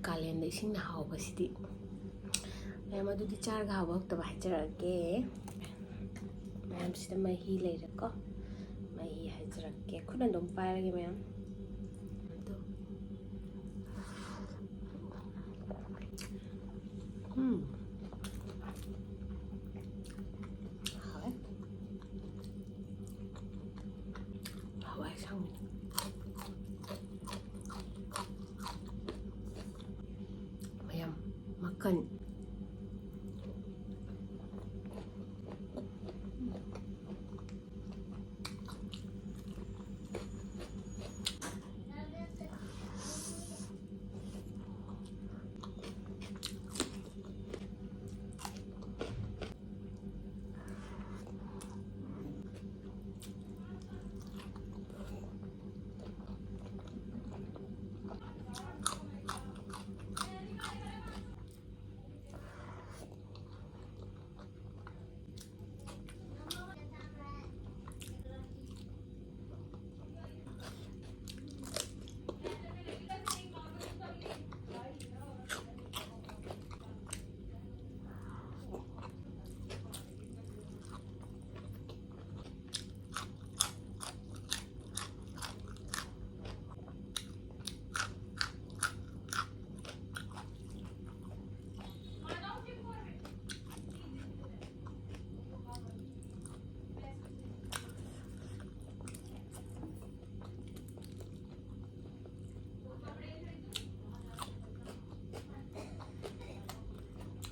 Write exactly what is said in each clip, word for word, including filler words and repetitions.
ꯀꯥꯂꯦꯟꯗ ꯏꯁꯤꯡꯅ ꯍꯥꯎꯕꯁꯤꯗꯤ꯫ ꯃꯌꯥꯝ, ꯑꯗꯨꯗꯤ ꯆꯥꯔꯒ ꯍꯥꯎꯕ ꯍꯥꯎꯇꯕ ꯍꯥꯏꯖꯔꯛꯑꯒꯦ꯫ ꯃꯌꯥꯝꯁꯤꯗ ꯃꯍꯤ ꯂꯩꯔꯦꯀꯣ, ꯃꯍꯤ ꯍꯥꯏꯖꯔꯛꯀꯦ꯫ ꯈꯨꯠꯅ ꯑꯗꯨꯝ ꯄꯥꯏꯔꯒꯦ ꯃꯌꯥꯝ꯫ ꯑꯗꯣ, ꯎꯝ꯫ ꯍꯥꯎꯋꯦ꯫ ꯍꯋꯥꯏ ꯑꯁꯥꯡꯕꯤ꯫ ꯃꯌꯥꯝ ꯃꯀꯟ꯫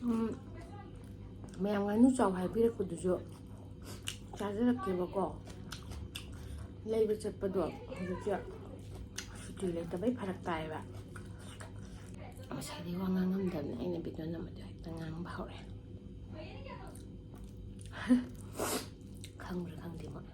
ꯎꯝ, ꯃꯌꯥꯝ ꯉꯥꯅꯨ ꯆꯥꯎ ꯍꯥꯏꯕꯤꯔꯛꯄꯗꯨꯁꯨ ꯆꯥꯖꯔꯛꯀꯦꯕꯀꯣ꯫ ꯂꯩꯕ ꯆꯠꯄꯗꯣ ꯍꯧꯖꯤꯛꯁꯦ ꯁꯨꯇꯤ ꯂꯩꯇꯕꯩ ꯐꯔꯛ ꯇꯥꯏꯌꯦꯕ꯫ ꯉꯁꯥꯏꯗꯩ ꯋꯥ ꯉꯥꯡꯉꯝꯗꯕꯅꯦ, ꯑꯩꯅ ꯚꯤꯗꯤꯑꯣ ꯅꯝꯕꯗꯣ ꯍꯦꯛꯇ ꯉꯥꯡꯕ ꯍꯧꯔꯛꯑꯦ꯫ ꯈꯪꯕ꯭ꯔꯥ ꯈꯪꯗꯦ ꯃꯣꯏ꯫